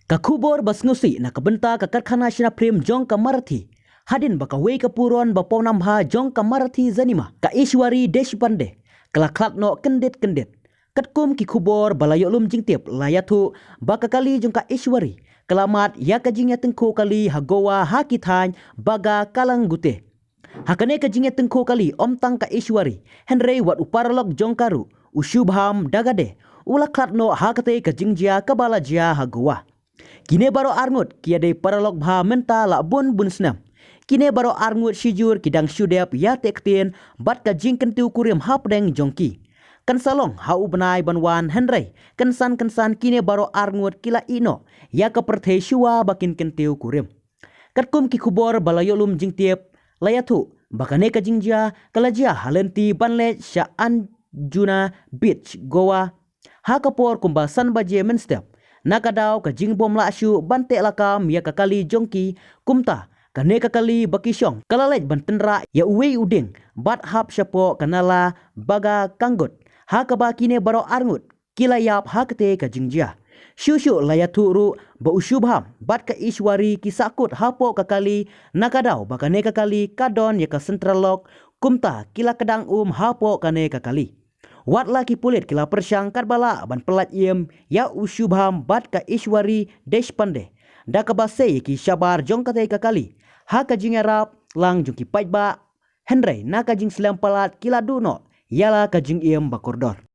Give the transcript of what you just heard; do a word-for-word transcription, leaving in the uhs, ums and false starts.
Ka khubor ba sngewsih na ka bynta ka karkhana shna phlim jong ka Marathi. Hadien ba kawei ka puron ba pawnam bha jong ka Marathi cinema, ka Ishwari Deshpande, ka la khlad noh kyndit kyndit. Katkum ki khubor ba la ïoh lum jingtip la ïathuh ba ka kali jong ka Ishwari ka la mad ïa ka jingïatyngkhuh kali ha Goa ha ki thaiñ Baga Kalangote. Ha kane ka jingïatyngkhuh kali ym tang ka Ishwari, hynrei wat u paralok jong ka ruh, u Shubham Dagade, u la khlad noh ha katei ka jingjia kaba la jia ha Goa. Kine baroh arngut ki ïadei paralok bha mynta la bun bun snem. Kine baroh arngut shijur ki dang shu dep ïateh ktien bad ka jingkyntiew kurim hapdeng jong ki. Kan sa long ha u bnai ban wan, hynrei kynsan kynsan kine baroh arngut ki la ïeh noh ïa ka pyrthei shuwa ba kin kyntiew kurim. Katkum ki khubor ba la ïoh lum jingtip, la ïathuh ba kane ka jingjia ka la jia ha lynti ban leit sha Anjuna Beach, Goa, ha ka por kumba san baje mynstep. Na ka daw ka jingbym lah shuh ban teh lakam ïa ka kali jong ki, kumta kane ka kali ba ki shong ka la leit ban tynrah ïa uwei u dieng bad hap shapoh ka nala Baga Kangot ha kaba kine baroh arngut ki la ïap ha katei ka jingjia. Shuh shuh la ïathuh ruh ba u Shubham bad ka Ishwari ki sahkut hapoh ka kali, na ka daw ba kane ka kali ka don ïa ka central lock, kumta ki la kdang um hapoh kane ka kali. Wat la ki pulit ki la pyrshang katba lah ban pyllait im ïa u Shubham bad ka Ishwari Deshpande da kaba sei ïa ki shabar jong katei ka kali ha ka jingïarap lang jong ki paidbah, hynrei na ka jingslem palat ki la duh noh ïa la ka jingim ba kordor.